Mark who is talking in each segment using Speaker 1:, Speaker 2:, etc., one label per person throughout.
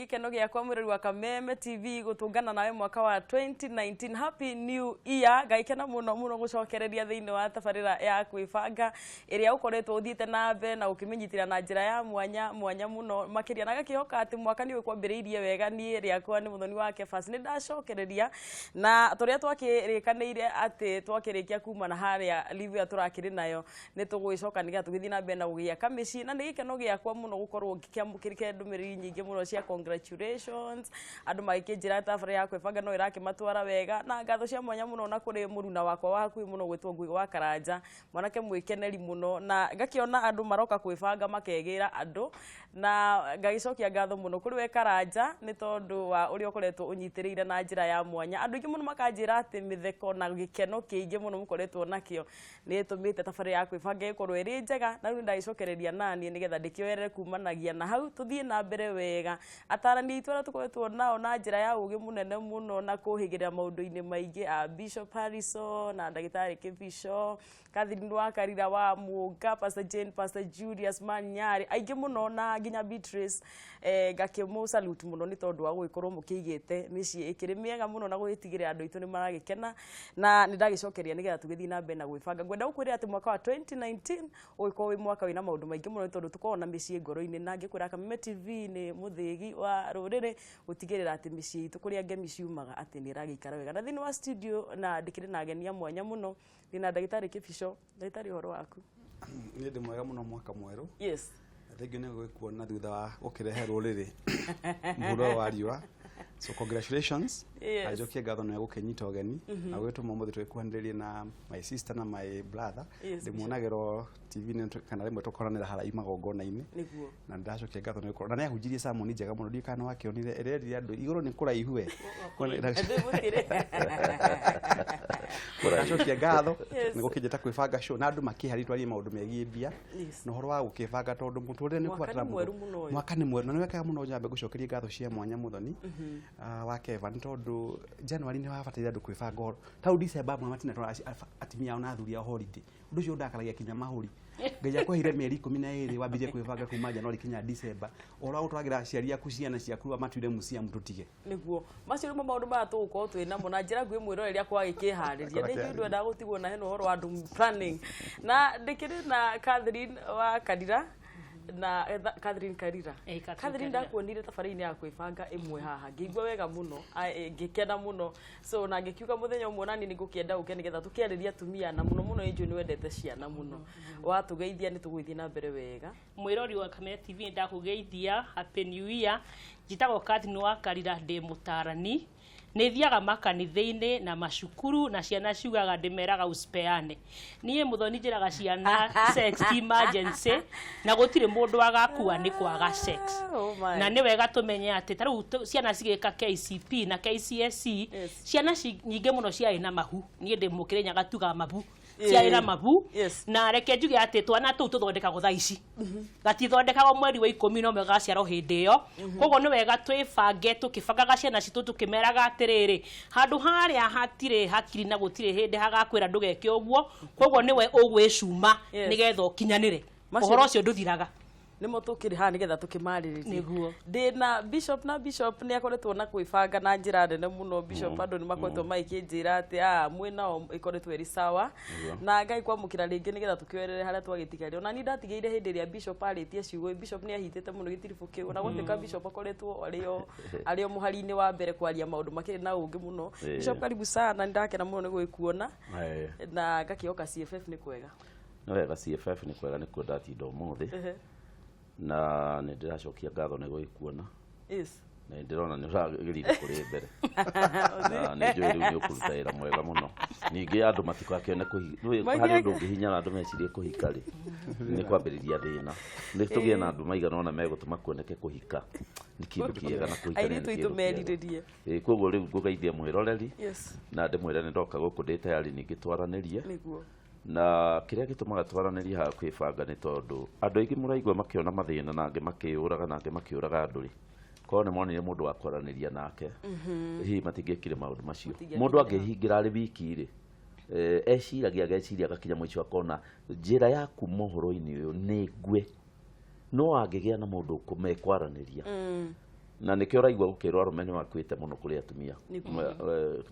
Speaker 1: Gĩkeno gĩakwa mwĩrori wa Kameme TV gũtũngana nawe mwaka wa 2019. Happy New Year. Ngaikena mũno mũno gũcokereria thĩinĩ wa tabarĩra ya kwĩbanga ĩrĩa ũkoretwo ũthiĩte na mbere na ũkĩmĩnyitĩra na njĩra ya mwanya mwanya mũno makĩria, na ngakĩhoka atĩ mwaka nĩ ũkwambĩrĩirie wega. Niĩ rĩakwa nĩ Mũthoni wa Kefas, nĩ ndacokereria na tũrĩa twakĩrĩkanĩire atĩ twakĩrĩkia kuma na harĩa live ĩrĩa tũrakĩrĩ nayo nĩ tũgũgĩcoka nĩgetha tũgĩthiĩ na mbere na gũgĩaka mĩciĩ. Na nĩ gĩkeno gĩakwa mũno gũkorwo ngĩkĩamũkĩra ndũmĩrĩri nyingĩ mũno cia congratulations, andũ magĩkĩnjĩra tabarĩra ya kwĩbanga no ĩrakĩmatwara wega, na ngatho cia mwanya mũno na kũrĩ mũruna wakwa wa hakuhĩ mũno gwĩtwo Ngũgĩ wa Karanja, mwanake mwĩkeneri mũno, na ngakĩona andũ maroka kwĩbanga makegĩra andũ, na ngagĩcokia ngatho mũno kũrĩ we Karanja nĩ tondũ wa ũrĩa ũkoretwo ũnyitĩrĩire na njĩra ya mwanya. Andũ aingĩ mũno makanjĩra atĩ mĩtheko na gĩkeno kĩingĩ mũno mũkoretwo nakĩo nĩ ĩtũmĩte tabarĩra ya kwĩbanga ĩkorwo ĩrĩ njega. Na rĩu nĩndagĩcokereria naniĩ nĩgetha ndĩkĩoerere kumanagia na hau tũthiĩ na mbere wega. Atarani aitũ arĩa tũkoretwo nao na njĩra ya ũgĩ mũnene mũno na kũhĩgĩrĩra maũndũ-inĩ maingĩ, a Bishop Harrison na ndagĩtarĩ Kĩbico, Catherine wa Karira wa Mũnga, Pastor Jane, Pastor Julius Manyari, aingĩ mũno na nginya Beatrice, ngakĩmũ salute mũno nĩ tondũ wa gũgĩkorwo mũkĩigĩte mĩciĩ ĩkĩrĩ mĩega mũno na gũgĩtigĩrĩra andũ aitũ nĩ maragĩkena. Na nĩ ndagĩcokeria nĩgetha tũgĩthiĩ na mbere na gwĩbanga. Ngwenda gũkwĩra atĩ mwaka wa 2019 ũgĩkorwo wĩ mwaka wĩna maũndũ maingĩ mũno nĩ tondũ tũkoragwo na mĩciĩ ngoro-inĩ, na ngĩkwĩra Kameme TV nĩ mũthĩgi wa rũrĩrĩ gũtigĩrĩra atĩ mĩciĩ itũ kũrĩa ngemi ciumaga atĩ nĩ ĩragĩikara wega. Na thĩinĩ wa studio na ndĩkĩrĩ na ageni a mwanya mũno, ndĩna ndagĩtarĩ Kĩbico. Ndagĩtarĩ, ũhoro waku?
Speaker 2: Nĩ ndĩ mwega mũno, mwaka mwerũ.
Speaker 1: Yes.
Speaker 2: Thengiũ nĩ gũgĩkuona thutha wa gũkĩrehe rũrĩrĩ mũhuro wa riũa, so congratulations.
Speaker 1: Yes.
Speaker 2: Na njokie ngatho nĩ gũkĩnyita ũgeni na gũgĩtũma ũmũthĩ tũgĩkuhanĩrĩrie na my sister na my brother. Ndĩmuonagĩrwo TV-inĩ kana rĩmwe tũkoranĩra harĩa magongona-inĩ. Na ndĩracokia ngatho nĩ gũkorwo na nĩ ahunjirie sermon njega mũno, ndiũĩ kana nĩwakĩonire, ĩrĩa erire andũ igũrũ nĩ kũraihu we.
Speaker 1: Gũtirĩ.
Speaker 2: Ndacokia ngatho nĩ gũkĩnjĩta kwĩbanga show na andũ makĩharĩ twarie maũndũ megiĩ mbia na ũhoro wa gũkĩbanga tondũ mũtũrĩre nĩ
Speaker 1: Mwaka
Speaker 2: ũkũbatara
Speaker 1: nĩ mwerũ mũno ũyũ.
Speaker 2: Mwaka nĩ mwerũ na nĩ wekaga mũno. Njambe ngũcokerie ngatho cia mwanya, Mũthoni wa Keva, nĩ tondũ January nĩ wabataire andũ kwĩbanga ũhoro tau December, amwe matinatwara atumia ao na athuri ao holiday. Ũndũ ũcio ũndakaragia kinya mahũri. Ngai akũheire mĩeri 12, wambirie kwĩbanga kuma January kinya December, ũhoro wa gũtwaragĩra aciari aku ciana ciaku matuire muciamu tũtige.
Speaker 1: Nĩguo macio nĩmo maũndũ marĩa tũgũkorwo twĩ namo na njĩra nguhĩ mwĩroreri akwa agĩkĩharĩria. Nĩ njũĩ ndwendaga gũtigwo na hena ũhoro wa andũ planning. Na ndĩkĩrĩ na Catherine wa Karira na Catherine Karira.
Speaker 3: Eh, Catherine
Speaker 1: Catherine,
Speaker 3: Karira.
Speaker 1: ndakuonire tabarĩra-inĩ ya kwĩbanga ĩmwe haha, ngĩigua wega mũno, ngĩkena mũno, so na ngĩkiuga mũthenya ũmwe nani nĩ ngũkĩenda ũke nĩgetha tũkĩarĩrie atumia, na mũno mũno nĩ njũĩ nĩ wendete ciana mũno. Watũgeithia nĩ tũgũgĩthiĩ na mbere wega.
Speaker 3: Mwĩrori wa Kameme TV, ndakũgeithia, happy new year. Njĩtagwo Catherine wa Karira, ndĩ mũtarani, nĩ thiaga makanitha-inĩ na macukuru, na ciana ciugaga ndĩmeraga usipeane. Niĩ Mũthoni njĩraga ciana sex ti emergency na gũtirĩ mũndũ agakua nĩ kwaga sex.
Speaker 1: Oh my.
Speaker 3: Na nĩ wega tũmenye atĩ ta rĩu ciana cigĩka KCP na KCSE, ciana nyingĩ mũno ciarĩ na mahu. Niĩ ndĩ Mũkĩrĩnyaga, tugaga mabu, ciarĩ na mabu. Na reke njuge atĩ twana tũu tũthondekagwo thaa ici, gatithondekagwo mweri wa 11 gaciarwo hĩndĩ ĩyo. Koguo nĩ wega twĩbange tũkĩbangaga ciana citũ, tũkĩmeraga atĩrĩrĩ, handũ harĩa hatirĩ hakiri na gũtirĩ hĩndĩ hagakwĩra ndũgeke ũguo, koguo nĩwe ũgwĩcuma nĩgetha ũkinyanĩre. Ũhoro ũcio ndũthiraga.
Speaker 1: Nĩmo tũkĩrĩ haha nĩgetha tũkĩmarĩrĩrie.
Speaker 3: Nĩguo.
Speaker 1: Ndĩna Bishop, na Bishop nĩ akoretwo na kwĩbanga na njĩra nene mũno. Bishop, andũ nĩ makoretwo magĩkĩnjĩra atĩ mwĩnao ĩkoretwo ĩrĩ sawa. Na Ngai kwamũkĩra rĩngĩ nĩgetha tũkĩoerere harĩa twagĩtigaire. Ona niĩ ndatigĩire hĩndĩ ĩrĩa Bishop arĩtie ciugo, Bishop nĩ ahitĩte mũno gĩtiribũ kĩu, ona gwatuĩka Bishop akoretwo arĩ o mũhari-inĩ wa mbere kwaria maũndũ makĩrĩ na ũngĩ mũno. Bishop, karibu sana, nĩ ndakena mũno nĩ gũgĩkuona na ngakĩhoka CFF nĩ kwega.
Speaker 4: Nĩ wega, CFF nĩ kwega, nĩkuo ndatinda ũmũthĩ. Na nĩ ndĩracokia ngatho nĩ gũgĩkuona. Na nĩ ndĩrona nĩ ũragĩrire kũrĩ mbere na nĩ njũĩ rĩu nĩ ũkũruta wĩra mwega mũno. Ningĩ andũ matikakĩone harĩ ũndũ ũngĩhinyara andũ mecirie kũhika rĩ nĩ kwambĩrĩria thĩna. Nĩ tũgĩe na andũ maigana ũna megũtũma kuoneke kũhika nĩ kĩndũ kĩega na kũhikania nĩ
Speaker 1: Airĩtu aitũ
Speaker 4: kĩndũ kĩega.
Speaker 1: merirĩrie.
Speaker 4: Ĩĩ, koguo rĩu ngũgeithia mwĩroreri na ndĩmwĩre nĩ ndoka gũkũ ndĩ tayari ningĩ twaranĩrie. Na kĩrĩa gĩtũmaga twaranĩrie haha kwĩbanga nĩ tondũ andũ aingĩ mũraigua makĩona mathĩna na angĩ makĩyũraga na angĩ makĩũraga andũ rĩ, korwo nĩ monire mũndũ wa kwaranĩria nake, hihi matingĩekire maũndũ macio.
Speaker 1: Matingĩakinyire
Speaker 4: Mũndũ
Speaker 1: hau.
Speaker 4: angĩhingĩra arĩ wiki rĩ, eciragia ageciria agakinya mũico akona njĩra ya kuma ũhoro-inĩ ũyũ nĩ ngue, no angĩgĩa na mũndũ mekwaranĩria. Na nĩkĩo ũraigua gũkĩrwo arũme nĩ makuĩte mũno kũrĩ atumia.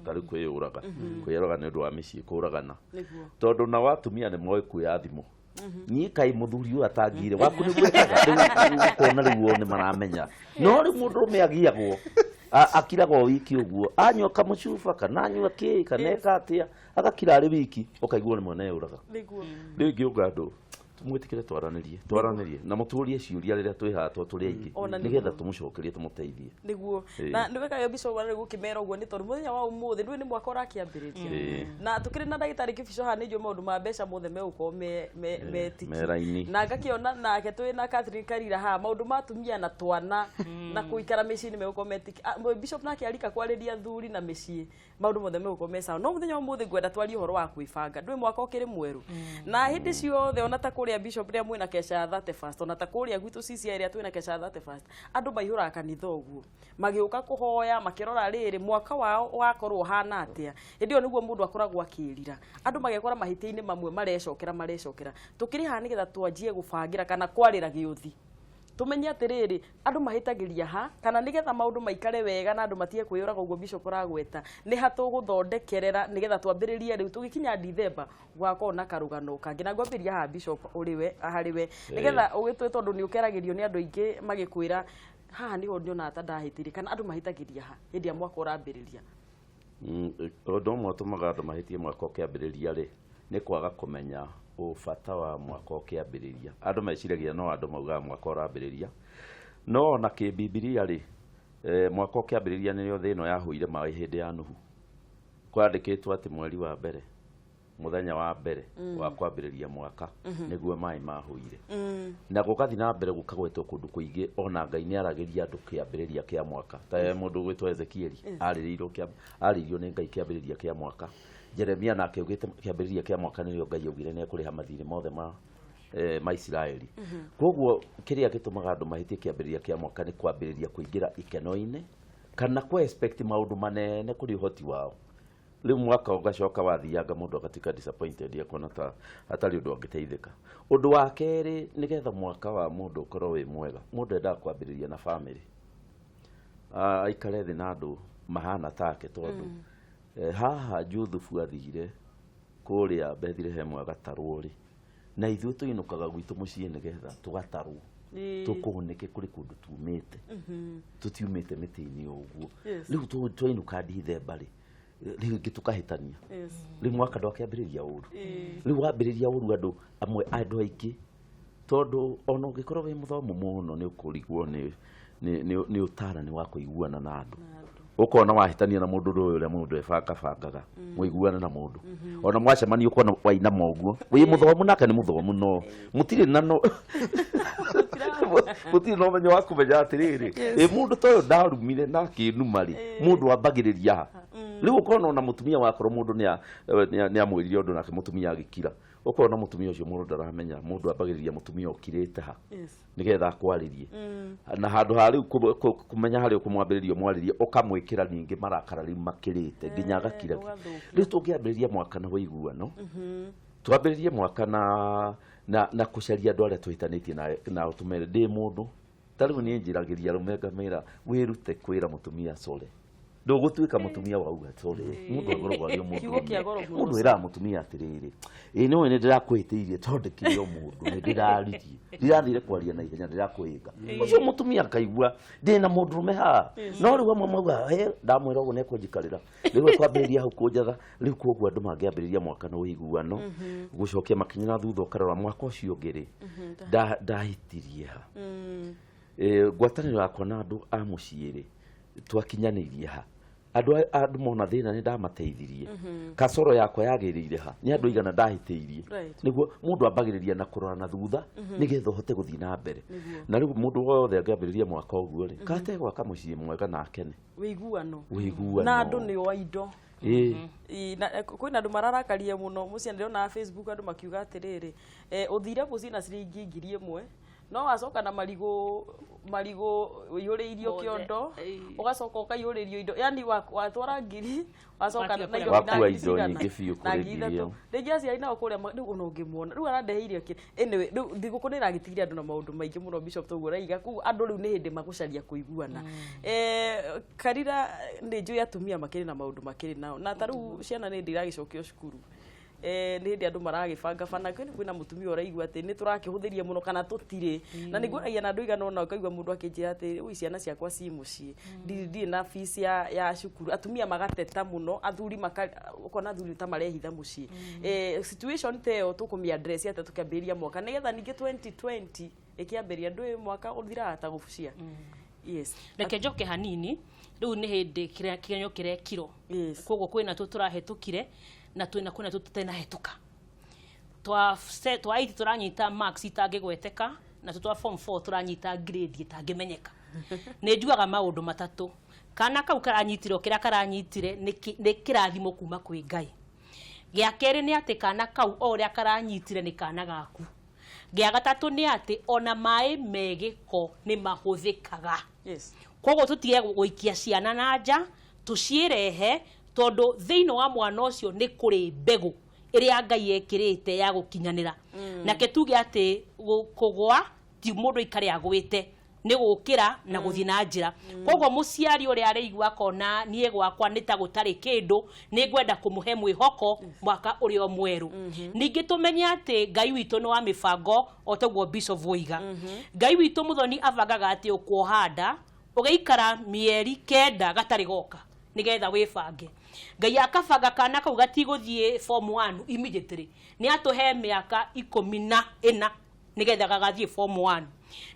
Speaker 4: Ta rĩu kwĩyũraga, kwĩyũraga nĩ ũndũ wa mĩciĩ kũragana. Tondũ nao atumia nĩ moĩ kuoya thimũ. Niĩ kaĩ mũthuri ũyũ atangire waku nĩ gwĩkaga rĩu ũkona rĩu o nĩ maramenya. No rĩu mũndũrũme agiagwo akiraga o wiki ũguo, anyua kamũcuba kana anyua kĩ kana eka atĩa, agakira arĩ wiki, ũkaigua rĩmwe neyũraga. Rĩu ingĩũnga andũ mwĩtĩkĩre twaranĩrie, twaranĩrie na mũtũrie ciũria rĩrĩa twĩ haha tondũ tũrĩ aingĩ, nĩgetha tũmũcokerie tũmũteithie.
Speaker 1: Nĩguo. Na nĩ wega Bishop rĩu gũkĩmera ũguo nĩ tondũ mũthenya wa ũmũthĩ ndũĩ nĩ mwaka ũrakĩambĩrĩria. Na tũkĩrĩ na ndagĩtarĩ Kĩbico haha nĩ njũĩ maũndũ ma mbeca mothe megũkorwo me tiki. Na ngakĩona nake twĩ na Catherine Karira haha maũndũ ma atumia na twana na kũikara mĩciĩ-inĩ megũkorwo me tiki. Bishop nake arika kwarĩria athuri na mĩciĩ maũndũ mothe megũkorwo me sawa. No mũthenya wa ũmũthĩ ngwenda twarie ũhoro wa kwĩbanga. Ndũĩ mwaka ũkĩrĩ mwerũ. Na hĩndĩ ciothe ona ta kũrĩa Bishop rĩrĩa mwĩna kesha ya 31st, ona ta kũrĩa gwitũ CCI ĩrĩa twĩna kesha ya 31st, andũ maihũraga kanitha ũguo magĩũka kũhoya makĩrora rĩrĩ mwaka wao wakorwo ũhana atĩa. Hĩndĩ ĩyo nĩguo mũndũ akoragwo akĩĩrira. Andũ magekora mahĩtia-inĩ mamwe marecokera marecokera. Tũkĩrĩ haha nĩgetha twanjie gũbangĩra kana kwarĩra gĩũthi. Tumenye atĩrĩrĩ andũ mahĩtagĩria ha kana nĩgetha maũndũ maikare wega na andũ matige kwĩyũraga ũguo Bishop ũragweta nĩ ha tũgũthondekerera nĩgetha twambĩrĩrie rĩu tũgĩkinya Dithemba gũgakorwo na karũgano kangĩ. Na ngwambĩrĩria haha Bishop ũrĩ harĩ we nĩgetha ũgĩtue tondũ nĩ ũkeragĩrio nĩ andũ aingĩ magĩkwĩra haha nĩho ndionaga ta ndahĩtirie kana andũ mahĩtagĩria ha hĩndĩ ya mwaka ũrambĩrĩria.
Speaker 4: Ũndũ ũmwe ũtũmaga andũ mahĩtie mwaka ũkĩambĩrĩria rĩ nĩ kwaga kũmenya ũbata wa mwaka ũkĩambĩrĩria. Andũ meciragia no andũ maugaga mwaka ũrambĩrĩria, no ona kĩbibilia rĩ mwaka ũkĩambĩrĩria nĩrĩo thĩ ĩno yahũire maĩ hĩndĩ ya Nuhu. Kwandĩkĩtwo atĩ mweri wa mbere mũthenya wa mbere wa kwambĩrĩria mwaka nĩguo maĩ mahũire. Na gũgathiĩ na mbere gũkagwetwo kũndũ kũingĩ ona Ngai nĩ aragĩria andũ kĩambĩrĩria kĩa mwaka. Ta mũndũ ũgwĩtwo Ezekieli arĩrĩirio nĩ Ngai kĩambĩrĩria kĩa mwaka. Jeremia nake augĩte kĩambĩrĩria kĩa mwaka nĩrĩo Ngai augire nĩ ekũrĩha mathirĩ mothe ma Isiraeli. Koguo kĩrĩa gĩtũmaga andũ mahĩtie kĩambĩrĩria kĩa mwaka nĩ kwambĩrĩria kũingĩra ikeno-inĩ kana kũ expect maũndũ manene kũrĩ ũhoti wao. Rĩu mwaka ũgacoka wathianga mũndũ agatuĩka disappointed akona ta hatarĩ ũndũ angĩteithĩka. Ũndũ wa kerĩ nĩgetha mwaka wa mũndũ ũkorwo wĩ mwega, mũndũ endaga kwambĩrĩria na family. Aikare thĩ na andũ mahana take tondũ haha Juthubu athire kũrĩa Bethilehemu agatarwo rĩ, na ithuĩ tũinũkaga gwitũ mũciĩ nĩgetha tũgatarwo tũkũnĩke kũrĩ kũndũ tumĩte, tũtiumĩte mĩtĩ-inĩ ũguo. Rĩu twainũka Dithemba rĩ rĩngĩ tũkahĩtania. Rĩu mwaka ndwakĩambĩrĩria ũru. Rĩu wambĩrĩria ũru andũ amwe andũ aingĩ tondũ ona ũngĩkorwo wĩ mũthomu mũno nĩ ũkũrigwo nĩ ũtarani wa kũiguana na andũ. Ũkona wahĩtania na mũndũ ũyũ ũrĩa mũndũ ebangabangaga mũiguane na mũndũ. Ona mwacemania ũkona wainama ũguo wĩ mũthomu nake nĩ mũthomu no mũtirĩ na no mũtirĩ na ũmenyo wa kũmenya atĩrĩrĩ ĩ mũndũ ta ũyũ ndarumire na akĩnuma rĩ mũndũ ambagĩrĩria ha. Rĩu ũkona ona mũtumia wakorwo mũndũ nĩ amwĩrire ũndũ nake mũtumia agĩkira, ũkona mũtumia ũcio mũndũ ndaramenya mũndũ ambagĩrĩria mũtumia ũkirĩte ha nĩgetha akwarĩrie. Na handũ ha rĩu kũmenya harĩa ũkũmwambĩrĩria ũmwarĩrie ũkamwĩkĩra ningĩ marakara rĩu makĩrĩte nginya agakira. Rĩu tũngĩambĩrĩria mwaka na ũiguano, twambĩrĩrie mwaka na kũcaria andũ arĩa tũhĩtanĩtie nao tũmere ndĩ mũndũ. Ta rĩu niĩ njĩragĩria arũme ngamĩra wĩrute kwĩra mũtumia sorry. Ndũgũtuĩka mũtumia wauga sorry. Mũndũ agoragwo arĩ o mũndũ. Mũndũ ĩraga mũtumia atĩrĩrĩ ĩ nĩũĩ nĩ ndĩrakwĩhĩtĩirie tondũ ndĩkĩrĩ o mũndũ nĩ ndĩraririe ndirathire kwaria na ihenya ndĩrakwĩhĩnga. Ũcio mũtumia akaigua ndĩna mũndũrũme haha. No rĩu amwe mauga he ndamwĩra ũguo nĩekũnjikarĩra. Rĩu ekwambĩrĩria hau kũnjatha. Rĩu koguo andũ mangĩambĩrĩria mwaka na ũiguano gũcokia makinya na thutha ũkarora mwaka ũcio ũngĩ rĩ ndahĩtirie ha. Ngwatanĩro yakwa na andũ a mũciĩ rĩ twakinyanĩirie ha. Andũ mona thĩna nĩ ndamateithirie. Kasoro yakwa yagĩrĩire ha nĩ andũ igana ndahĩtĩirie. Nĩguo mũndũ ambagĩrĩria na kũrora na thutha nĩgetha ũhote gũthiĩ na mbere. Na rĩu mũndũ wothe angĩambĩrĩria mwaka ũguo rĩ kate gwaka mũciĩ mwega na akene.
Speaker 1: Ũiguano. Na andũ nĩ o indo. Kwĩna andũ mararakaria mũno mũciĩ ndĩrona Facebook andũ makiuga atĩrĩrĩ ũthire mũciĩ na ciringi 1000 No wacoka na marigũ, marigũ ũihũrĩirio
Speaker 3: Mothe.
Speaker 1: kĩondo,
Speaker 3: Ĩĩ.
Speaker 1: ũgacoka ũkaihũrĩrio indo, yani watwara ngiri, wacoka
Speaker 3: Watiga
Speaker 1: na indo
Speaker 3: kũrĩa.
Speaker 1: na
Speaker 4: Wakua
Speaker 1: ngiri
Speaker 4: indo
Speaker 1: cigana?
Speaker 4: nyingĩ biũ
Speaker 1: Na
Speaker 4: kũrĩ
Speaker 1: ngiri
Speaker 4: ngiri
Speaker 1: ithatũ.
Speaker 4: ĩyo.
Speaker 1: Rĩngĩ aciari nao kũrĩa rĩu ona ũngĩmuona rĩu arandeheire kĩ. Anyway, rĩu thigũkũ nĩ ĩragĩtigire andũ na maũndũ maingĩ mũno, Bishop, toguo ũraiga koguo andũ rĩu nĩ hĩndĩ magũcaria kũiguana. Karira, nĩ njũĩ atumia makĩrĩ na maũndũ makĩrĩ nao, na ta rĩu ciana nĩ hĩndĩ iragĩcokio cukuru, nĩ hĩndĩ andũ maragĩbanga bana kwĩna mũtumia ũraigua atĩ nĩ tũrakĩhũthĩria mũno kana tũtirĩ, na nĩ ngwaragia na andũ aigana ũna, ũkaigua mũndũ akĩnjĩra atĩ ui, ciana ciakwa ci mũciĩ, ndirĩ na fees ya cukuru. Atumia magateta mũno, athuri maka ũkona athuri ta marehitha mũciĩ. Situation ta ĩyo tũkũmĩ address atĩa tũkĩambĩrĩria mwaka, nĩgetha ningĩ 2020 ĩkĩambĩrĩria, ndũĩ mwaka ũthiraga ta gũbucia? Yes.
Speaker 3: Reke njoke hanini. Rĩu nĩ hĩndĩ kĩgeranio kĩrekirwo. Koguo kwĩna tũ tũrahĩtũkire na twĩna kwĩna tũ tũtanahĩtũka. Twa 8 tũranyita marks itangĩgweteka, na tũ twa form 4 tũranyita grade itangĩmenyeka. Nĩ njugaga maũndũ matatũ: kana kau karanyitirwo kĩrĩa karanyitire nĩ kĩrathimo kuma kwĩ Ngai. Gĩa kerĩ nĩ atĩ kana kau o ũrĩa karanyitire nĩ kana gaku. Gĩa gatatũ nĩ atĩ ona maĩ me gĩko nĩ mahũthĩkaga. Koguo tũtige gũikia ciana na nja, tũciĩrehe, tondũ thĩinĩ wa mwana ũcio nĩ kũrĩ mbegũ ĩrĩa Ngai ekĩrĩte ya gũkinyanĩra. Nake tuge atĩ kũgwa ti mũndũ aikare agwĩte, nĩ gũkĩra na gũthiĩ na njĩra. Koguo mũciari ũrĩa arĩigua akona niĩ gwakwa nĩ ta gũtarĩ kĩndũ, nĩ ngwenda kũmũhe mwĩhoko mwaka ũrĩa mwerũ. Ningĩ tũmenye atĩ Ngai witũ nĩ wa mĩbango, o taguo Bishop oiga. Ngai witũ mũthoni abangaga atĩ ũkuoha nda ũgaikara mĩeri 9 gatarĩ goka nĩgetha wĩbange. Ngai akabanga kana kau gatigũthiĩ form 1 immediately, nĩ atũhe mĩaka 14 nĩgetha gagathiĩ form 1.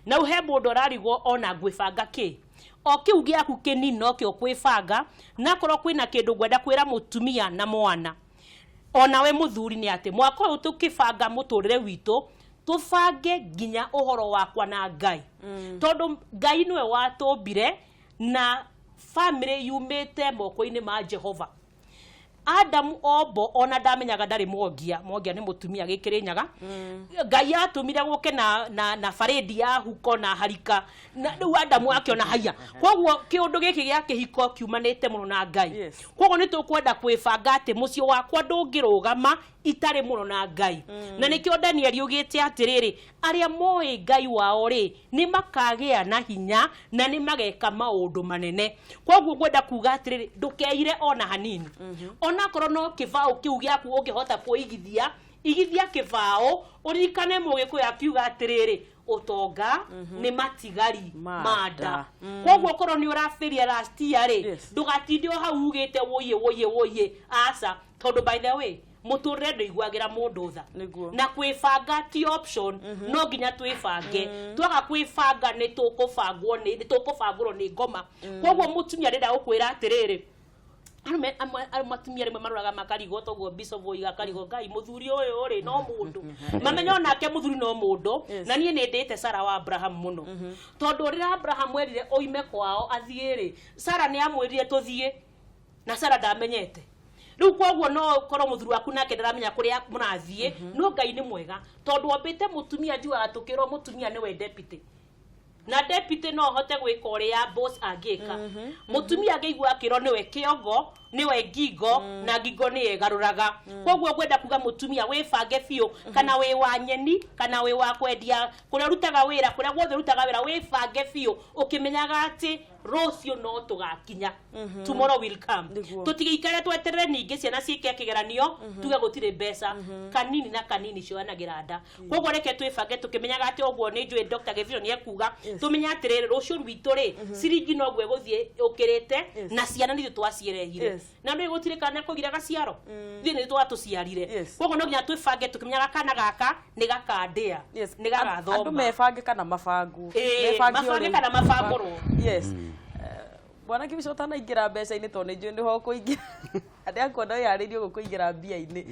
Speaker 3: Na rĩu he mũndũ ũrarigwo ona ngwĩbanga kĩ, o kĩu gĩaku kĩnini nokĩo kwĩbanga. Na akorwo kwĩna kĩndũ ngwenda kwĩra mũtumia na mwana onawe mũthuri, nĩ atĩ mwaka ũyũ tũkĩbanga mũtũrĩre witũ, tũbange nginya ũhoro wakwa na Ngai, tondũ Ngai nĩwe watũmbire na family yumĩte moko-inĩ ma Jehova. Adamu ombo ona ndamenyaga ndarĩ mwongia. Mwongia nĩ mũtumia gĩkĩrĩ nyaga. Ngai atũmire gũke na barĩndi ya huko na harika, na rĩu Adamu akĩona haya. Koguo kĩũndũ gĩkĩ gĩa kĩhiko kiumanĩte mũno na Ngai. Koguo nĩ tũkwenda kwĩbanga atĩ mũciĩ wakwa ndũngĩrũgama itarĩ mũno na Ngai. Na nĩkĩo Daniel ugĩte atĩrĩrĩ, arĩa moĩ Ngai wao rĩ, nĩ makagĩa na hinya na nĩ mageka maũndũ manene. Koguo ngwenda kuga atĩrĩrĩ, ndũkeire ona hanini, onakorwo no kĩbaũ kĩu gĩaku ũngĩhota kũigithia, igithia kĩbaũ. Ũririkane Mũgĩkũyũ akiuga atĩrĩrĩ, ũtonga nĩ matigari
Speaker 1: ma
Speaker 3: ma
Speaker 1: nda.
Speaker 3: Nda. Koguo korwo nĩ ũrabiria last year rĩ, ndũgatinde o hau ugĩte wũiye wũiye wũiye, aca, tondũ by the way mũtũrĩre ndũiguagĩra mũndũ tha. Na kwĩbanga ti option, no nginya twĩbange. Twaga kwĩbanga nĩ tũkũbangwo, nĩ tũkũbangũrwo nĩ ngoma. Koguo mũtumia ndĩrenda gũkwĩra atĩrĩrĩ, arũme amwe, atumia rĩmwe maroraga makarigwo, toguo Bishop oiga, akarigwo Ngai mũthuri ũyũ rĩ no mũndũ, mamenya onake mũthuri no mũndũ. Na niĩ nĩ ndĩte Sara wa Abraham mũno, tondũ rĩrĩa Abraham erire oime kwao athiĩ rĩ, Sara nĩ amwĩrire tũthiĩ, na Sara ndamenyete. Rĩu koguo no korwo mũthuri waku nake ndaramenya kũrĩa mũrathiĩ, no Ngai nĩ mwega tondũ ombĩte mũtumia. Njugaga tũkĩrwo mũtumia nĩwe deputy, na deputy no ahote gwĩka ũrĩa boss angĩka. Mũtumia angĩigua akĩrwo nĩwe kĩongo, nĩwe ngingo, na ngingo nĩ ĩgarũraga. Koguo ngwenda kuga mũtumia wĩbange biũ, kana wĩ wa nyeni, kana wĩ wa kwendia, kũrĩa ũrutaga wĩra, kũrĩa guothe ũrutaga wĩra, wĩbange biũ ũkĩmenyaga atĩ rũciũ no tũgakinya, tomorrow will come. Tũtigĩikare tweterere ningĩ ciana ciĩke kĩgeranio tuge gũtirĩ mbeca. Kanini na kanini cioyanagĩra nda. Koguo reke twĩbange tũkĩmenyaga atĩ ũguo nĩ njũĩ Dr. Gĩthiro nĩ ekuga tũmenye atĩrĩrĩ, rũciũ rwitũ rĩ, ciringi noguo ĩgũthiĩ ũkĩrĩte, na ciana nithuĩ twacierehire. Na nĩ gũtirĩ kana kũgira gaciaro, ithuĩ nĩ twatũciarire. Koguo no nginya twĩbange tũkĩmenyaga kana gaka nĩ gakandĩa, nĩ gagathoma.
Speaker 1: Andũ mebange kana mabangwo.
Speaker 3: Ĩĩ,
Speaker 1: Mebange
Speaker 3: mabange
Speaker 1: ũrĩu.
Speaker 3: kana mabangũrwo.
Speaker 1: Yes. Bwana Kibico, ũtanaingĩra mbeca-inĩ, tondũ nĩ njũĩ nĩho ũkũingĩra, andĩ akuona wĩharĩirie ũguo kũingĩra mbia-inĩ,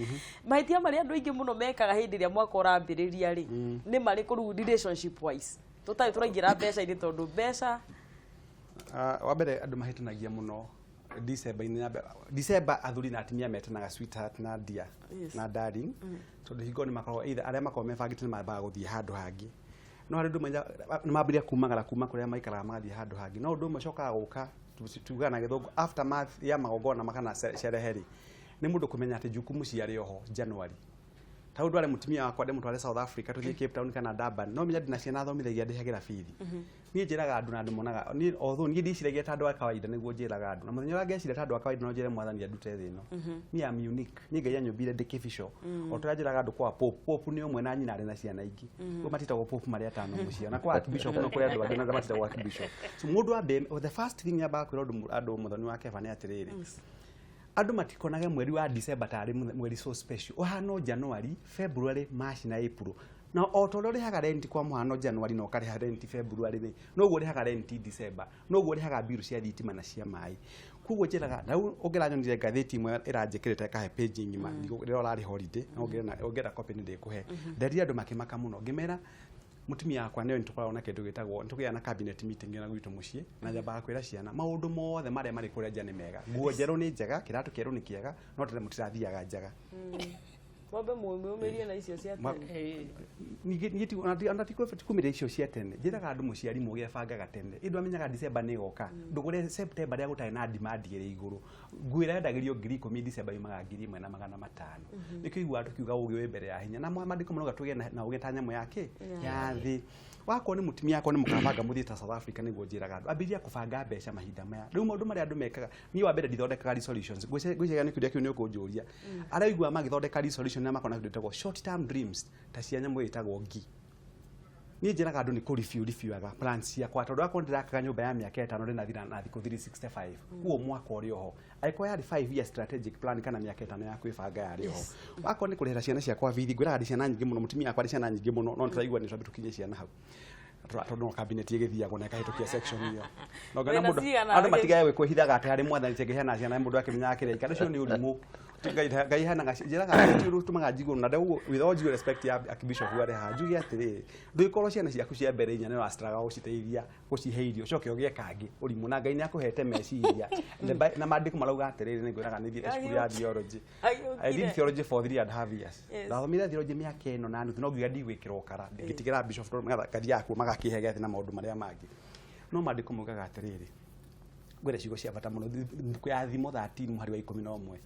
Speaker 1: mahĩtia marĩa andũ aingĩ mũno mekaga hĩndĩ ĩrĩa mwaka ũrambĩrĩria rĩ, nĩ marĩkũ rĩu relationship wise, tũtarĩ tũraingĩra mbeca-inĩ, tondũ mbeca?
Speaker 2: Wa mbere andũ mahĩtanagia mũno December-inĩ December athuri na atumia metanaga sweetheart na dear na darling, tondũ hingo nĩ makoragwo either arĩa makoragwo mebangĩte nĩ mambaga gũthiĩ handũ hangĩ. No harĩ ũndũ ũmwe nĩ mambĩrĩria kumagara kuma kũrĩa maikaraga magathiĩ handũ hangĩ. No ũndũ ũmwe ũcokaga gũka, tugaga na Gĩthũngũ aftermath ya magongona kana sherehe rĩ, nĩ mũndũ kũmenya atĩ jukumu ciarĩ oho January. Ta rĩu ndware mũtumia wakwa ndĩmũtware South Africa, tũthiĩ Cape Town kana Durban, no menya ndĩna ciana thomithagia, ndĩhagĩra bithi. Niĩ njĩraga andũ na andũ monaga niĩ, although niĩ ndiciragia ta andũ a kawaida, nĩguo njĩraga andũ na mũthenya ũrĩa ngeciria ta andũ a kawaida, no njĩre Mwathani andute thĩ ĩno. Niĩ am unique, niĩ Ngai anyũmbire ndĩ kĩbico. O ta ũrĩa njĩraga andũ, kwa Pope, Pope nĩ ũmwe na nyina arĩ na ciana ingĩ, koguo matitagwo Pope marĩ atano mũciĩ. Na kwa Archbishop no kũrĩ andũ angĩ na matitagwo Archbishop. So mũndũ ambe, the first thing nyambaga kwĩra andũ, Mũthoni wa Keba, nĩ atĩrĩrĩ, andũ matikonage mweri wa December tarĩ mweri so special. Ũhana January, February, March na April. Na o ta ũrĩa ũrĩhaga rent, kwa mũhano, January na ũkarĩha rent February rĩ, noguo ũrĩhaga rent December, noguo ũrĩhaga bill cia thitima na cia maĩ. Koguo njĩraga na rĩu ũngĩranyonire ngathĩti ĩmwe ĩranjĩkĩrĩte ĩkahe page ng'ima rĩrĩa ũrarĩ holiday, na ũngĩenda copy nĩ ndĩkũhe. Nderire andũ makĩmaka mũno, ngĩmera mũtumia wakwa nĩwe nĩtũkoragwo na kĩndũ gĩtagwo, nĩtũgĩaga na cabinet meeting na gwitũ mũciĩ, na nyambaga kwĩra ciana maũndũ mothe marĩa marĩ kũrĩa nja nĩ mega, nguo njerũ nĩ njega, kĩratũ kĩerũ nĩ kĩega, no tene mũtirathiaga njaga.
Speaker 1: Mwambe mwĩyũmĩrie na icio cia tene.
Speaker 2: Ningĩ niĩ ona ti kũmĩria icio cia tene. Njĩraga andũ mũciari mũgĩ abangaga tene. Ĩndũ amenyaga December nĩ ĩgoka, ndũgũre September rĩrĩa gũtarĩ na demand ĩrĩ igũrũ. Nguo ĩrĩa yendagĩrio 10,000, December yumaga 1500. Nĩkĩo iguaga tũkiuga ũgĩ wĩ mbere ya hinya, na maandĩko marauga tũgĩe na ũgĩ ta nyamũ ya kĩ ya thĩ. Wakorwo nĩ mũtumia, akorwo nĩ mũkabanga mũthiĩ ta South Africa, nĩguo njĩraga andũ ambĩrĩria kũbanga mbeca mahinda maya. Rĩu maũndũ marĩa andũ mekaga, niĩ wa mbere ndithondekaga resolutions. Ngwĩciria nĩ kĩũria kĩu nĩ ũkũnjũria. Arĩa ũiguaga magĩthondeka resolution na makona kĩndũ gĩtagwo short term dreams ta cia nyamũ ĩtagwo ngi. Niĩ njĩraga andũ nĩ kũ review reviewaga plans ciakwa, tondũ akorwo ndĩrakaga nyũmba ya mĩaka 5 ndĩnathira na thikũ 365, kuo mwaka ũrĩ oho. Angĩkorwo yarĩ 5 year strategic plan kana mĩaka 5 ya kwĩbanga yarĩ oho. Wakorwo nĩ kũrĩhĩra ciana ciakwa bithi, ngwĩraga ndĩ ciana nyingĩ mũno, mũtumia wakwa arĩ ciana nyingĩ mũno, no nĩtũraigua nĩ twambe tũkinye ciana hau, tondũ no cabinet ĩgĩthiagwo na ĩkahĩtũkia section ĩyo. No ngona
Speaker 1: Wĩna
Speaker 2: mũndũ
Speaker 1: cigana?
Speaker 2: Andũ matigage kwĩhithaga atĩ harĩ Mwathani tĩngĩheana ciana mũndũ akĩmenyaga kĩrĩa ikara. Ũcio nĩ ũrimũ. Ngai Ngai heanaga, njĩraga andũ ti ũndũ ũtũmaga njigue na ndauguo, with all due respect ya Archbishop arĩ haha, njuge atĩrĩrĩ, ndũgĩkorwo ciana ciaku cia mbere inya nĩ ũrastruggle gũciteithia gũcihe irio, ũcoke ũgĩe kangĩ, ũrimũ. Na Ngai nĩ akũhete meciria na maandĩko marauga atĩrĩrĩ, nĩ ngwĩraga nĩ thiĩte cukuru ya theology. I did theology for 3.5 years. Ndathomire theology mĩaka ĩno na nuthu, no ngiuga ndigwĩkĩra ũkara ngĩtigĩra bishop tondũ ngathiaga kuo magakĩhe gĩathĩ na maũndũ marĩa mangĩ. No maandĩko maugaga atĩrĩrĩ, ngwĩre ciugo cia bata mũno, mbuku ya Thimo 13 mũhari wa 11,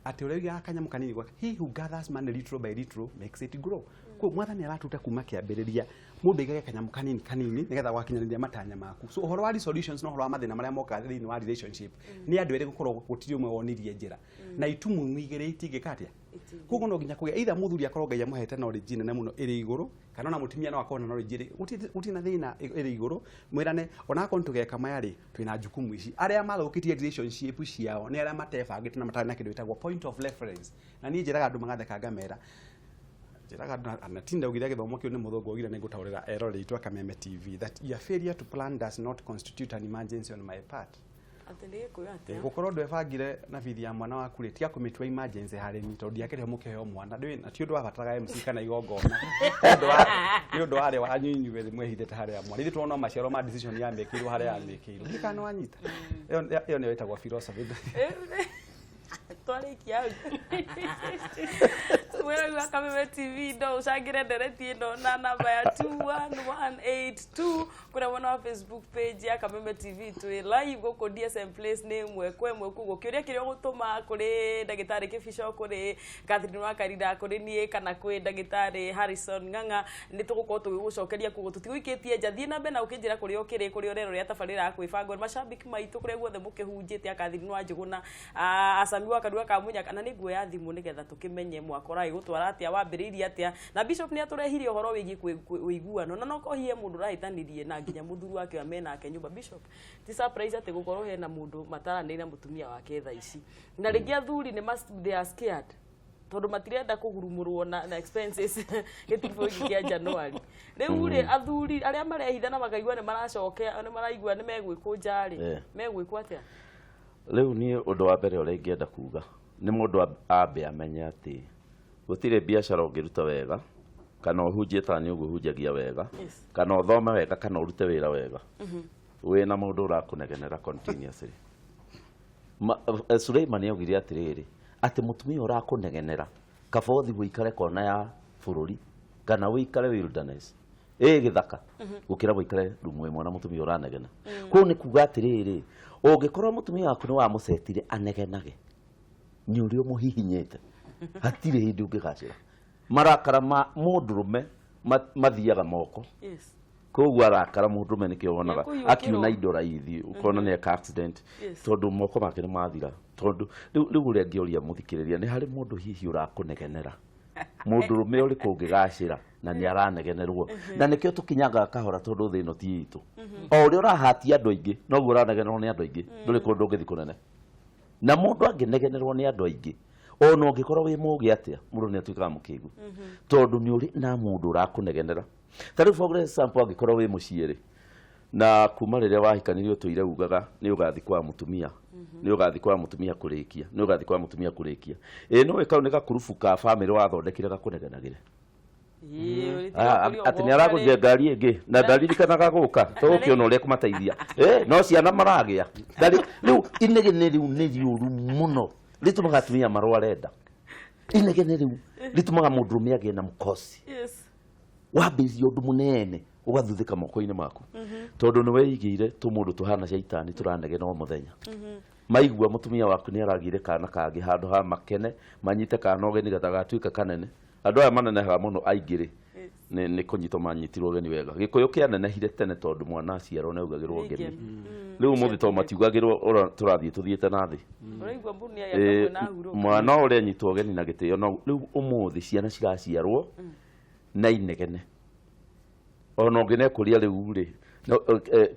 Speaker 2: atĩ ũrĩa ũigaga kanyamũ kanini gwake, he who gathers money little by little makes it grow. Koguo Mwathani aratuta kuma kĩambĩrĩria mũndũ aigage kanyamũ kanini kanini nĩgetha gwakinyanĩria matanya maku. So ũhoro wa resolutions na ũhoro wa mathĩna marĩa mokaga thĩinĩ wa relationship nĩ andũ erĩ gũkorwo gũtirĩ ũmwe wonirie njĩra, na itumumu igĩrĩ itingĩka atĩa. Koguo no nginya kũgĩa either mũthuri akorwo Ngai amũhete knowledge nene mũno ĩrĩ igũrũ, kana ona mũtumia no akorwo na knowledge ĩrĩ gũtirĩ na thĩna ĩrĩ igũrũ, mwĩrane ona akorwo nĩtũgeka maya rĩ, twĩna jukumu ici. Arĩa mathũkĩtie relationship ciao nĩ arĩa matebangĩte na matarĩ na kĩndũ gĩtagwo point of reference. Na niĩ njĩraga andũ magatheka, ngamera, njĩraga andũ na tinda ugire gĩthomo kĩu nĩ mũthũngũ augire, nĩ ngũtaũrĩra eroreri aitũ a Kameme TV that your failure to plan does not constitute an emergency on my part.
Speaker 1: Atĩ nĩ Gĩkũyũ atĩa?
Speaker 2: Gũkorwo ndwebangire na bithi ya mwana waku rĩ, tiga kũmĩtua emergency harĩ ni, tondũ ndiakĩrĩho mũkĩheo mwana. Ndũĩ na ti ũndũ wabataraga MC kana igongona, nĩ ũndũ warĩ wanyu inyuĩ mwehithĩte harĩa mwana. Ithuĩ tuona maciaro ma decision yamĩkĩirwo harĩa yamĩkĩirwo. Ndiũĩ kana nĩwanyita. Ĩyo nĩyo ĩtagwo philosophy.
Speaker 1: Twarĩkia hau, mwĩrori wa Kameme TV, no ũcangĩre ndereti ĩno na namba ya 21182 kũrĩa mwena wa Facebook page ya Kameme TV. Twĩ live gũkũ DSM Place nĩ ĩmwe kwa ĩmwe. Koguo kĩũria kĩrĩa ũgũtũma kũrĩ ndagĩtarĩ Kĩbico, kũrĩ Catherine wa Karinda, kũrĩ niĩ kana kwĩ ndagĩtarĩ Harrison Ng'ang'a, nĩ tũgũkorwo tũgĩgũcokeria. Koguo tũtigũikĩtie nja, thiĩ na mbere na ũkĩnjĩra kũrĩa ũkĩrĩ, kũrĩa ũrerorera tabarĩra ya kwĩbanga. Macambĩki maitũ kũrĩa guothe mũkĩhunjĩte, a Catherine wa Njũgũna, acami wa Karua ka Mũnyaka, na nĩ nguoya thimũ nĩgetha tũkĩmenye mwaka ũragĩgũtwara atĩa, wambĩrĩirie atĩa. Na Bishop nĩ atũrehire ũhoro wĩgiĩ ũiguano, na no kohihe mũndũ ũrahĩtanirie na nginya mũthuri wake ũrĩa menake nyũmba. Bishop, ti surprise atĩ gũkorwo hena mũndũ mataranĩire na mũtumia wake thaa ici, na rĩngĩ athuri nĩ they are scared tondũ matirenda kũgurumũrwo na expenses gĩtiribũ gĩkĩ kĩa January. Rĩu rĩ, athuri arĩa marehitha na makaigua nĩ maracokea, nĩ maraigua nĩ megwĩkũnja rĩ, megwĩkwo atĩa?
Speaker 4: Rĩu niĩ ũndũ wa mbere ũrĩa ingĩenda kuga nĩ mũndũ ambe amenye atĩ gũtirĩ biacara ũngĩruta wega kana ũhunjie ta nĩ ũguo ũhunjagia wega kana ũthome wega kana ũrute wĩra wega wĩna mũndũ ũrakũnegenera continuously. Suleiman augire atĩrĩrĩ, atĩ mũtumia ũrakũnegenera kaba ũthiĩ ũikare kona ya bũrũri kana ũikare wilderness. Ĩ gĩthaka gũkĩra gũikare rumu ĩmwe na mũtumia ũranegena. Kũu nĩ kuga atĩrĩrĩ, ũngĩkorwo mũtumia waku nĩ wamũcetire anegenage, nĩ ũrĩa ũmũhihinyĩte, hatirĩ hĩndĩ ũngĩgacĩra. Marakara ma mũndũrũme mathiaga moko. Koguo arakara mũndũrũme nĩkĩo wonaga
Speaker 1: Nĩekũhiũkĩrwo.
Speaker 4: Akiuna indo raithi, ũkona nĩ eka accident tondũ moko make nĩ mathira. Tondũ rĩu ũrĩa ngĩũria mũthikĩrĩria, nĩ harĩ mũndũ hihi ũrakũnegenera, mũndũrũme ũrĩkũ ũngĩgacĩra na nĩ aranegenerwo? Na nĩkĩo tũkinyangaga kahora, tondũ thĩ ĩno ti itũ. O ũrĩa ũrahatia andũ aingĩ, noguo ũranegenerwo nĩ andũ aingĩ. Ndũrĩ kũndũ ũngĩthiĩ kũnene na mũndũ angĩnegenerwo nĩ andũ aingĩ. Ona ũngĩkorwo wĩ mũgĩ atĩa, mũndũ nĩ atuĩkaga mũkĩgu tondũ nĩ ũrĩ na mũndũ ũrakũnegenera. Ta rĩu, for example, angĩkorwo wĩ mũciĩ rĩ, na kuma rĩrĩa wahikanirie ũtũire ugaga nĩ ũgathiĩ kwa mũtumia, nĩ ũgathiĩ kwa mũtumia kũrĩkia, nĩ ũgathiĩ kwa mũtumia kũrĩkia, ĩ nĩ kau nĩ gakurubu ka bamĩrĩ wathondekire gakũnegenagĩre. Atĩ nĩ aragũrire ngari ĩngĩ na ndaririkanaga gũka tũgũkĩona ũrĩa kũmateithia. No ciana maragĩa. Rĩu inegene rĩu nĩ rĩũru mũno, rĩtũmaga atumia marware nda. Inegene rĩu rĩtũmaga mũndũrũme agĩe na mũkosi. Wambĩrĩria ũndũ mũnene ũgathuthĩka moko-inĩ maku tondũ nĩ weigĩire tũmũndũ tũhana caitani tũranegena o mũthenya. Maigua mũtumia waku nĩ aragĩire kana kangĩ, handũ ha makene manyite kana ũgeni gatagatuĩka kanene. Andũ aya manenehaga mũno aingĩ rĩ, nĩ kũnyitwo manyitirwo ũgeni wega. Gĩkũyũ kĩanenehire tene tondũ mwana aciarwo nĩ augagĩrwo ngemi. Rĩu ũmũthĩ tondũ matiugagĩrwo, tũrathiĩ tũthiĩte na thĩ.
Speaker 1: Ũraigua mũndũ nĩ agĩaka na hurũka.
Speaker 4: Mwana ũrĩa anyitwo ũgeni na gĩtĩo, no rĩu ũmũthĩ ciana ciraciarwo na inegene. Ona ũngĩ nekũria rĩu rĩ,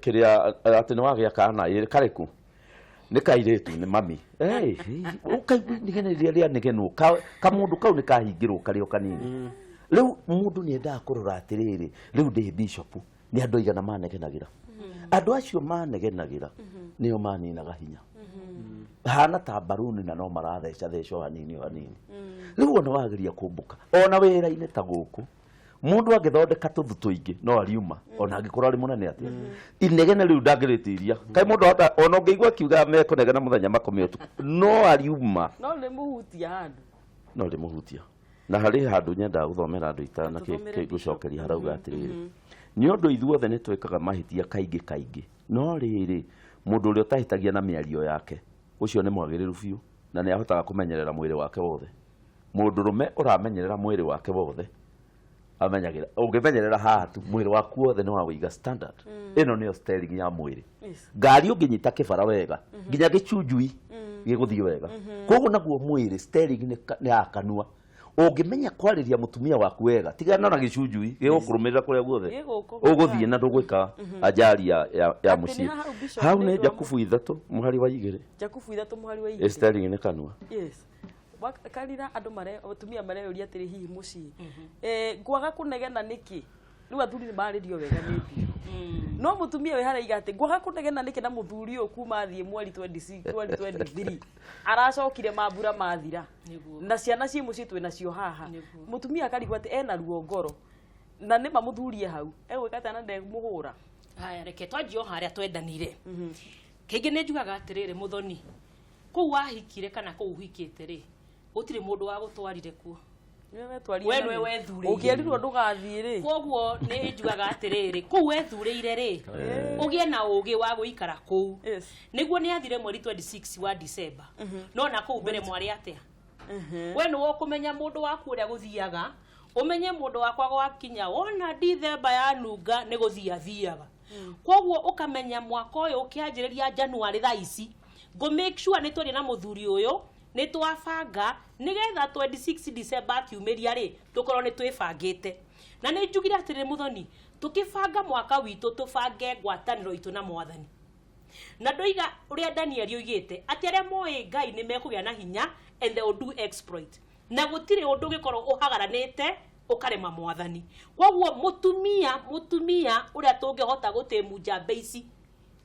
Speaker 4: kĩrĩa atĩ nĩ wagĩa kana ĩ karĩkũ, nĩ kairĩtu, nĩ mami. Hey, ũkaigua inegene rĩrĩa rĩanegenwo, kamũndũ kau nĩ kahingĩrwo karĩ o kanini. Rĩu mũndũ nĩ endaga kũrora atĩrĩrĩ, rĩu ndĩ bishop, nĩ andũ aigana manegenagĩra? Andũ acio manegenagĩra nĩo maninaga hinya, hana ta mbaruni na no maratheca theca o hanini o hanini. Rĩu ona wageria kũmbũka ona wĩra-inĩ ta gũkũ, mũndũ angĩthondeka tũthu tũingĩ no ariuma, ona angĩkorwo arĩ mũnene atĩa, inegene rĩu ndangĩrĩtiria. Kaĩ mũndũ ahota, ona ũngĩigua akiuga mekũnegena mũthenya makome ũtukũ, no ariuma.
Speaker 1: No nĩ mũhutia handũ.
Speaker 4: No rĩmũhutia na harĩ handũ nyendaga gũthomera andũ itana.
Speaker 1: Tũthomere.
Speaker 4: Gũcokeria harauga atĩrĩrĩ, nĩ ũndũ ithuothe nĩ twĩkaga mahĩtia kaingĩ kaingĩ, no rĩrĩ, mũndũ ũrĩa ũtahĩtagia na mĩario yake, ũcio nĩ mwagĩrĩru biũ na nĩ ahotaga kũmenyerera mwĩrĩ wake wothe. Mũndũrũme ũramenyerera mwĩrĩ wake wothe amenyagĩra, ũngĩmenyerera haha tu, mwĩrĩ waku wothe nĩ wa wĩiga standard. Ĩno nĩyo steering ya mwĩrĩ. Ngari ũngĩnyita kĩbara wega, nginya gĩchunjui gĩgũthiĩ wega. Koguo naguo mwĩrĩ, steering nĩ ya kanua. Ũngĩmenya kwarĩria mũtumia waku wega, tigana na gĩcunjui gĩgũkũrũmĩrĩra kũrĩa guothe
Speaker 1: Gĩgũkũ-
Speaker 4: ũgũthiĩ na ndũgwĩka ajali ya
Speaker 1: Atĩ nĩ
Speaker 4: mũciĩ.
Speaker 1: hau, Bishop,
Speaker 4: Hau
Speaker 1: nĩ
Speaker 4: nĩ
Speaker 1: ndwa-
Speaker 4: Jakubu 3 mũhari wa 2.
Speaker 1: Jakubu 3 mũhari wa 2.
Speaker 4: Steering nĩ kanua.
Speaker 1: Yes. Karira andũ mare atumia mareyũria atĩrĩ, hihi mũciĩ ngwaga kũnegena nĩkĩ? Rĩu athuri nĩ marĩrio wega nĩ biũ, no mũtumia wĩ harĩa iga atĩ ngwaga kũnegena nĩkĩ na mũthuri ũyũ kuma athiĩ mweri 26 2023 aracokire mambura mathira? Na ciana ciĩ mũciĩ twĩ nacio haha. Mũtumia akarigwo atĩ ena ruo ngoro na nĩma mũthurie hau egwĩka atĩa na ndemũhũra.
Speaker 3: Haya, reke twanjie o harĩa twendanire. Kaingĩ nĩ njugaga atĩrĩrĩ, mũthoni, kũu wahikire kana kũu ũhikĩte rĩ, gũtirĩ mũndũ wagũtwarire kuo.
Speaker 1: Nĩwe wetwarire.
Speaker 3: We
Speaker 1: Na
Speaker 3: nĩwe
Speaker 1: nĩ-
Speaker 3: wethurĩire.
Speaker 1: Ũngĩerirwo ndũgathiĩ rĩ?
Speaker 3: Koguo nĩ njugaga atĩrĩrĩ, kũu wethurĩire rĩ, ũgĩe na ũgĩ wa gũikara kũu. Nĩguo nĩ athire mweri 26 wa December, no na kũu mbere mwarĩ atĩa? We nĩwe ũkũmenya mũndũ waku ũrĩa gũthiaga, ũmenye mũndũ wakwa gwakinya wona Dithemba yanunga nĩ gũthiĩ athiaga. Koguo ũkamenya mwaka ũyũ ũkĩanjĩrĩria January thaa ici, ngũ make sure nĩ twaria na mũthuri ũyũ, nĩ twabanga nĩgetha 26 December akiumĩria rĩ, tũkorwo nĩ twĩbangĩte. Na nĩ njugire atĩrĩrĩ, mũthoni, tũkĩbanga mwaka witũ, tũbange ngwatanĩro itũ na Mwathani. Na ndoiga ũrĩa Daniel oigĩte atĩ arĩa moĩ Ngai nĩ mekũgĩa na hinya and they will do exploit, na gũtirĩ ũndũ ũngĩkorwo ũhagaranĩte ũkarema Mwathani. Koguo mũtumia ũrĩa tũngĩhota gũtĩmu njamba ici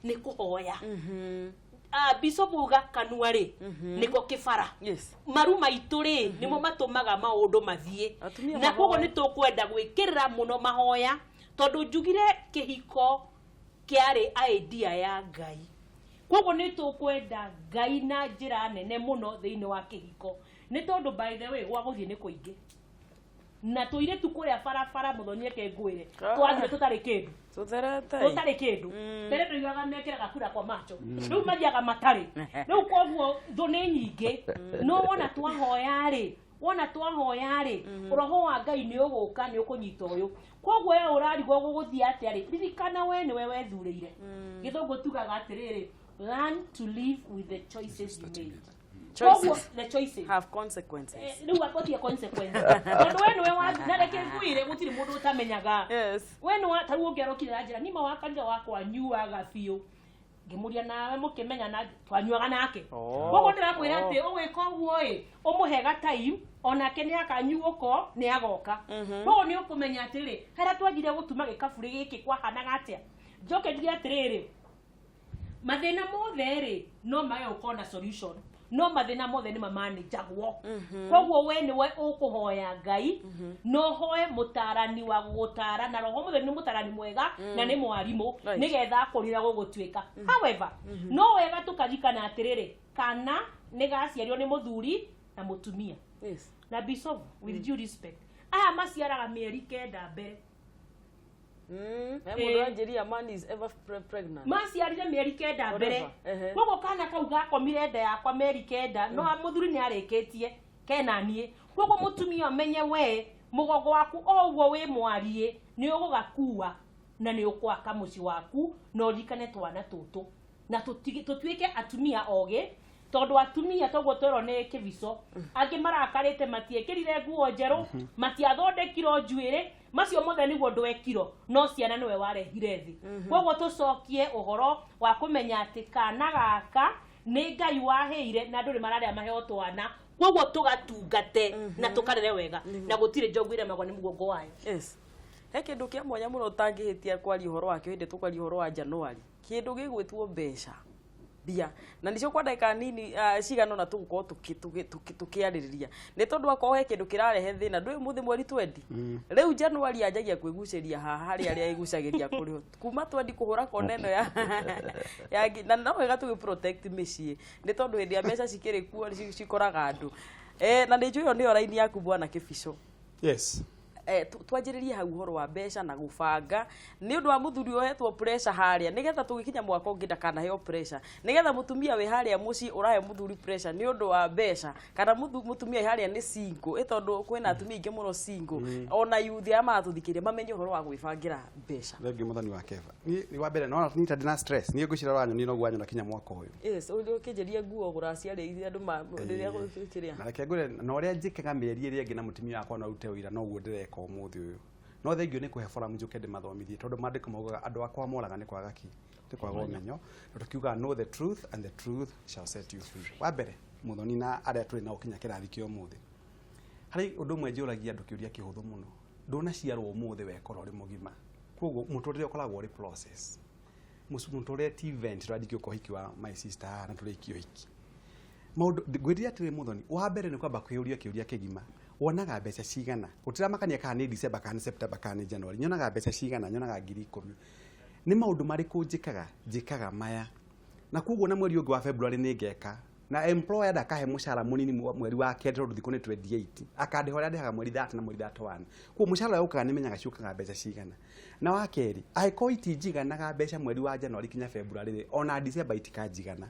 Speaker 3: nĩ kũhoya. Bishop uga kanua rĩ, nĩko kĩbara. Maru maitũ rĩ, nĩmo matũmaga maũndũ mathiĩ.
Speaker 1: Atumia
Speaker 3: Na koguo
Speaker 1: mahoe.
Speaker 3: nĩ tũkwenda gwĩkĩrĩra mũno mahoya, tondũ njugire kĩhiko kĩarĩ idea ya Ngai. Koguo nĩ tũkwenda Ngai na njĩra nene mũno thĩinĩ wa kĩhiko, nĩ tondũ by the way, gwa gũthiĩ nĩ kũingĩ. Na tũirĩtu kũrĩa barabara, Mũthoni, eke ngwĩre, twathire tũtarĩ kĩndũ.
Speaker 1: Tũtherete.
Speaker 3: Tũtarĩ kĩndũ. Tene tũigaga mekĩraga kura kwa macho, rĩu mathiaga matarĩ. Rĩu koguo thũ nĩ nyingĩ, no wona twahoya rĩ, wona twahoya rĩ, roho wa Ngai nĩ ũgũka, nĩ ũkũnyita ũyũ. Koguo we ũrarigwo gũgũthiĩ atĩa rĩ, ririkana we nĩwe wethurĩire. Gĩthũngũ tugaga atĩrĩrĩ, "Learn to live with the choices you made." Koguo
Speaker 1: Choices
Speaker 3: the choices
Speaker 1: have consequences.
Speaker 3: Rĩu akotie consequence, tondũ we nĩwe wa na reke ngwĩre, gũtirĩ mũndũ ũtamenyaga. We nĩ wa tarĩu ũngĩarokire na njĩra nima wa kanitha wakwa nyuaga biũ, ngĩmũria nawe mũkĩmenya na twanyuaga nake. Koguo ndĩramwĩra atĩ ũgwĩka ũguo ĩ, ũmũhe ga time, onake nĩ akanyuũko, nĩ agoka. Koguo nĩ ũkũmenya atĩrĩ, harĩa twanjire gũtuma gĩkaburi gĩkĩ kwahanaga atĩa. Njoke njuge atĩrĩrĩ, mathĩna mothe rĩ, no mage gũkorwo na solution, no mathĩna mothe nĩ mamanĩjagwo. Koguo we nĩwe ũkũhoya Ngai, no hoe mũtarani wa gũgũtara, na Roho Mũtheru nĩ mũtarani mwega na nĩ mwarimũ, nĩgetha akũrĩra gũgũtuĩka. However, no wega tũkaririkana atĩrĩrĩ, kana nĩ gaciarirwo nĩ mũthuri na mũtumia. Na Bishop, with due respect, aya maciaraga mĩeri 9 mbere.
Speaker 1: He mũndũ anjĩria, "Man is ever pregnant."
Speaker 3: Maciarire mĩeri 9 mbere.
Speaker 1: Forever.
Speaker 3: Koguo kana kau gakomire nda yakwa mĩeri 9, no mũthuri nĩ arĩkĩtie kena niĩ. Koguo mũtumia amenye we mũgongo waku o ũguo wĩ mwariĩ nĩ ũgũgakua na nĩ ũkwaka mũciĩ waku, na ũririkane twana tũtũ na tũtuĩke atumia ogĩ, tondũ atumia toguo twerwo nĩ kĩbico, angĩ marakarĩte matiĩkĩrire nguo njerũ, matiathondekirwo njuĩrĩ, macio mothe nĩguo ndwekirwo, no ciana nĩwe warehire thĩ. Koguo tũcokie ũhoro wa kũmenya atĩ kana gaka nĩ Ngai waheire, na andũ nĩ mararĩa maheo twana, koguo tũgatungate na tũkarere wega, na gũtirĩ njogu ĩremagwo nĩ mũgongo wayo.
Speaker 1: Yes, he kĩndũ kĩa mwanya mũno ũtangĩhĩtia kwaria ũhoro wakĩo hĩndĩ tũkwaria ũhoro wa January, kĩndũ gĩgwĩtwo mbeca, mbia, na nĩcio kwa ndagĩka nini cigana ũna tũgũkorwo tũkĩarĩrĩria, nĩ tondũ akorwo he kĩndũ kĩrarehe thĩna ndũĩ mũthĩ mweri 20. Rĩu January yanjagia kwĩgucĩria haha harĩ arĩa ĩgucagĩria kũrĩ kuma 20 kũhũra kona ĩno ya na no wega tũgĩ protect mĩciĩ, nĩ tondũ hĩndĩ ya mbeca cikĩrĩ kuo cikoraga andũ, na nĩ njũĩ ĩyo nĩyo raini yaku, bwana Kĩbico.
Speaker 2: Yes.
Speaker 1: Twanjĩrĩrie hau ũhoro wa mbeca na gũbanga, nĩ ũndũ wa mũthuri ũhetwo pressure harĩa, nĩgetha tũgĩkinya mwaka ũngĩ ndakanaheo pressure, nĩgetha mũtumia wĩ harĩa mũciĩ ũrahe mũthuri pressure nĩ ũndũ wa mbeca, kana mũtumia wĩ harĩa nĩ single, ĩ tondũ kwĩna atumia aingĩ mũno single, ona youth aya maratũthikĩrĩria mamenye ũhoro wa gwĩbangĩra mbeca.
Speaker 2: Thengiũ, Mũthoni wa Keva. Niĩ wa mbere nona niĩ ta ndĩna stress, niĩ ngwĩciria ũranyonia noguo wanyona kinya mwaka ũyũ.
Speaker 1: Yes, ũkĩnjĩria nguo gũraciarĩire andũ rĩrĩa kĩrĩa.
Speaker 2: Na reke ngwĩre, na ũrĩa njĩkaga mĩeri ĩrĩa ĩngĩ na mũtumia wakwa no arute ũira, noguo ndĩreka ũmũthĩ ũyũ. No thengio nĩ kũhe forum njũke ndĩmathomithie, tondũ maandĩko maugaga andũ akwa moraga nĩ kwaga ki, nĩ kwaga ũmenyo, na tũkiugaga, "Know the truth and the truth shall set you free." Wa mbere, Mũthoni na arĩa tũrĩ nao kinya kĩrathi kĩa ũmũthĩ, harĩ ũndũ ũmwe njũragia andũ kĩũria kĩhũthũ mũno: ndũnaciarwo ũmũthĩ wekora ũrĩ mũgima. Koguo mũtũrĩre ũkoragwo ũrĩ process. Mũtũrĩre ti event tũrandĩkio ũhiki wa my sister haha na tũrĩkie ũhiki. Maũndũ ngwĩrire atĩrĩ, Mũthoni, wa mbere nĩ kwamba kwĩyũria kĩũria kĩgima: wonaga mbeca cigana? Gũtiramakania kana nĩ December, kana nĩ September, kana nĩ January. Nyonaga mbeca cigana? Nyonaga 10,000. Nĩ maũndũ marĩkũ njĩkaga? Njĩkaga maya, na koguo na mweri ũngĩ wa February nĩ ngeka, na employer ndakahe mũcara mũnini mweri wa kerĩ, tondũ thikũ nĩ 28, akandĩha ũrĩa andĩhaga mweri 30 na mweri 31. Koguo mũcara ũrĩa ũkaga nĩ menyaga ciũkaga mbeca cigana. Na wa kerĩ, angĩkorwo itinjiganaga mbeca mweri wa January kinya February rĩ, ona December itikanjigana.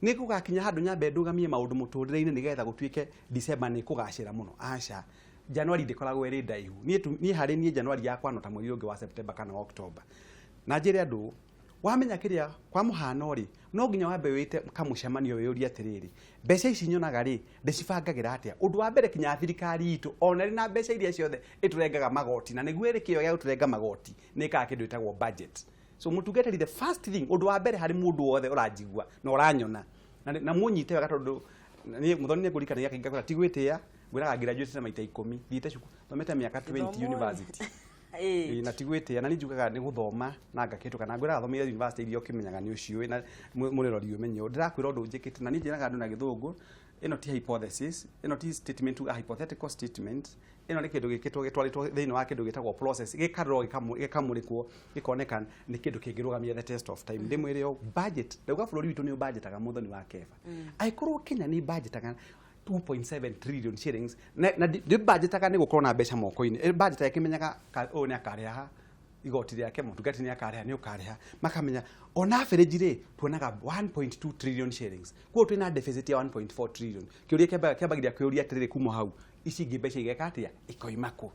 Speaker 2: Nĩ gũgakinya handũ nyambe ndũgamie maũndũ mũtũrĩre-inĩ nĩgetha gũtuĩke December nĩ kũgacĩra mũno? Aca. January ndĩkoragwo ĩrĩ ndaihu. Niĩ harĩ niĩ January yakwa no ta mweri ũngĩ wa September kana wa October. Na njĩre andũ, wamenya kĩrĩa, kwa mũhano rĩ, no nginya wambe wĩte kamũcemanio, wĩyũrie atĩrĩrĩ, mbeca ici nyonaga rĩ, ndĩcibangagĩra atĩa? Ũndũ wa mbere, kinya thirikari itũ ona ĩrĩ na mbeca iria ciothe ĩtũrengaga magoti, na nĩguo ĩrĩ kĩo gĩa gũtũrenga magoti, nĩ ĩkaga kĩndũ gĩtagwo budget. So mũtungatĩri, the first thing, ũndũ wa mbere harĩ mũndũ wothe ũranjigua na ũranyona, na mũnyite wega, tondũ niĩ Mũthoni nĩ ngũririkanagia kaingĩ, ngakwĩra ti gwĩtĩa, ngwĩraga graduate na maita 10, thiĩte cukuru, thomete mĩaka 20
Speaker 1: Gĩthomo.
Speaker 2: university. Ĩĩ, na ti gwĩtĩa, na niĩ njugaga nĩ gũthoma na ngakĩhĩtũka, na ngwĩraga thomeire university iria ũkĩmenyaga nĩ ũciũĩ, na mũrĩrori ũmenye ũũ. Ndĩrakwĩra ũndũ njĩkĩte, na niĩ njĩraga andũ na gĩthũngũ, ĩno ti hypothesis, ĩno ti statement, a hypothetical statement, ĩno nĩ kĩndũ gĩkĩtwo gĩtwarĩtwo thĩinĩ wa kĩndũ gĩtagwo process, gĩkarorwo, gĩkamũrĩkwo, gĩkoneka nĩ kĩndũ kĩngĩrũgamia the test of time. Ndĩmwĩre ũũ, budget, ndauga bũrũri witũ nĩ ũbudgetaga. Mũthoni wa Keba, angĩkorwo Kenya nĩ budgetaga. 2.7 trillion shillings na ndibudgetaga nĩ gũkorwo na mbeca moko-inĩ. Budget ĩkĩmenyaga ũyũ nĩ akarĩha igoti rĩake, mũtungati nĩ akarĩha, nĩ ũkarĩha, makamenya on average rĩ tuonaga 1.2 trillion shillings, koguo twĩna deficit ya 1.4 trillion. Kĩũria kĩambagĩria kwĩũria atĩrĩrĩ, kuma hau ici ingĩ mbeca igeka atĩa, ikoima kũ?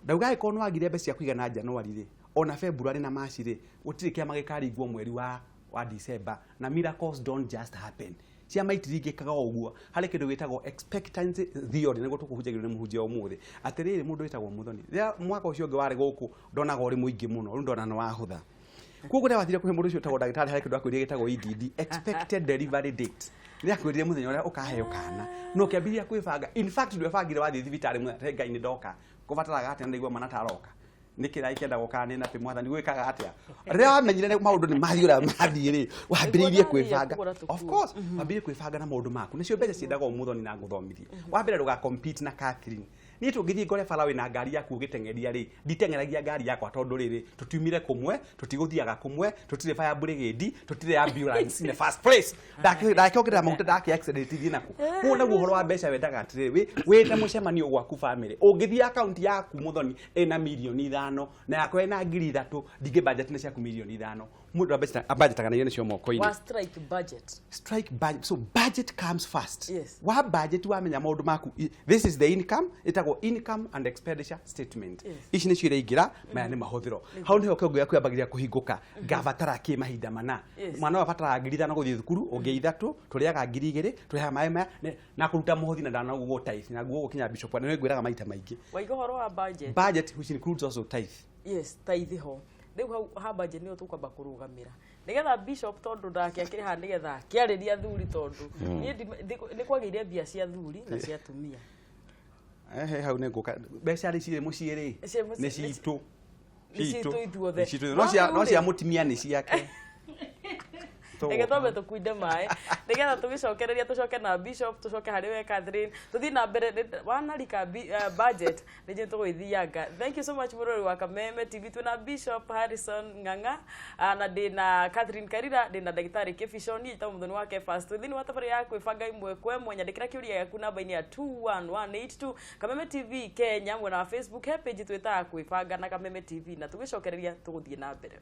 Speaker 2: Ndauga angĩkorwo nĩ wagire mbeca cia kũigana January rĩ, ona February na March rĩ, gũtirĩ kĩama gĩkaringwo mweri wa December, na miracles don't just happen. Ciama itiringĩkaga o ũguo. Harĩ kĩndũ gĩtagwo expectancy theory, nĩguo tũkũhunjagĩrio nĩ mũhunjia ũmũthĩ. Atĩrĩrĩ, mũndũ wĩtagwo Mũthoni, rĩrĩa mwaka ũcio ũngĩ warĩ gũkũ ndonaga ũrĩ mũingĩ mũno, rĩu ndona nĩ wahũtha. Koguo rĩrĩa wathire kũhe mũndũ ũcio wĩtagwo ndagĩtarĩ, harĩ kĩndũ akwĩrire gĩtagwo EDD, expected delivery date. Nĩ akwĩrire mũthenya ũrĩa ũkaheo kana, no ũkĩambĩrĩria kwĩbanga. In fact, ndwebangire, wathiĩ thibitarĩ mũthenya Ngai nĩ ndoka kũbataraga atĩa, na ndaigua mwana taroka nĩ kĩrai kĩenda gũka nĩ napi mwathani gwĩkaga atĩa. Rĩrĩa wamenyire nĩ maũndũ nĩ mathiĩ ũrĩa mathiĩ rĩ, wambĩrĩirie
Speaker 1: Nĩguo
Speaker 2: kwĩbanga.
Speaker 1: kũgũra tũkuo.
Speaker 2: Of course, wambĩrĩrie kwĩbanga na maũndũ maku. Nĩcio mbeca ciendaga Mũthoni na ngũthomithie. Wa mbere, ndũga compete na Catherine. Niĩ tũngĩthiĩ ngore bara wĩna ngari yaku ũgĩteng'eria rĩ, nditeng'eragia ngari yakwa, tondũ rĩrĩ tũtiumire kũmwe, tũtigũthiaga kũmwe, tũtirĩ fire brigade, tũtirĩ ambulance in the first place. Ndakĩongerera maguta ndake accident thiĩ naku. Koguo naguo ũhoro wa mbeca wendaga atĩrĩrĩ, wĩte mũcemanio gwaku family. Ũngĩthiĩ akaunti yaku Mũthoni ĩna 5 mirioni na yakwa ĩna 3,000, ndingĩ budget nĩ ciaku 5 mirioni. Mũndũ abudgetaga na iria nĩcio moko-inĩ.
Speaker 1: Wa strike budget.
Speaker 2: Strike budget. So budget comes first. Wa budget wamenya maũndũ maku, this is the income, ĩtagwo income and expenditure statement. Ici nĩcio iraingĩra, maya nĩ mahũthĩro. Hau nĩho kĩongo gĩaku yambagĩrĩria kũhingũka. Ngabatara kĩ mahinda mana? Mwana ũyũ abataraga 5,000 gũthiĩ thukuru, ũngĩ 3, tũrĩaga 2,000, tũrĩhaga maĩ maya na kũruta mũhothi na ndanaguo tithe, naguo gũkinya bishop na nĩngwĩraga maita maingĩ.
Speaker 1: Waiga ũhoro wa budget.
Speaker 2: Budget which includes also tithe.
Speaker 1: Yes, tithe ho. Rĩu hau ha budget nĩho tũkwamba kũrũgamĩra nĩgetha bishop, tondũ ndake akĩrĩ haha nĩgetha akĩarĩria athuri, tondũ niĩ nĩ kwagĩire mbia cia athuri na cia atumia.
Speaker 2: Ehe, hau nĩ ngũka. Mbeca rĩ cirĩ mũciĩ rĩ,
Speaker 1: Ciĩ mũciĩ-
Speaker 2: nĩ citũ.
Speaker 1: Nĩ citũ ithuothe.
Speaker 2: Nĩ citũ. No
Speaker 1: rĩu
Speaker 2: cia
Speaker 1: rĩ-
Speaker 2: mũtumia nĩ ciake.
Speaker 1: Reke twambe tũkunde maĩ nĩgetha tũgĩcokereria, tũcoke na bishop, tũcoke harĩ we Catherine, tũthiĩ na mbere wanarika budget nĩ njũĩ tũgũgĩthianga. Thank you so much, mũrori wa Kameme TV. Twĩna Bishop Harrison Ng'ang'a, na ndĩna Catherine Karira, ndĩna ndagĩtarĩ Kĩbico, niĩ njĩtagwo Mũthoni wa Kefas. Twĩ thĩinĩ wa tabarĩra ya kwĩbanga ĩmwe kwa ĩmwe. Nyandĩkĩra kĩũria gĩaku namba-inĩ ya 21182. Kameme TV Kenya mwena wa Facebook he page twĩtaga Kwĩbanga na Kameme TV, na tũgĩcokereria tũgũthiĩ na mbere.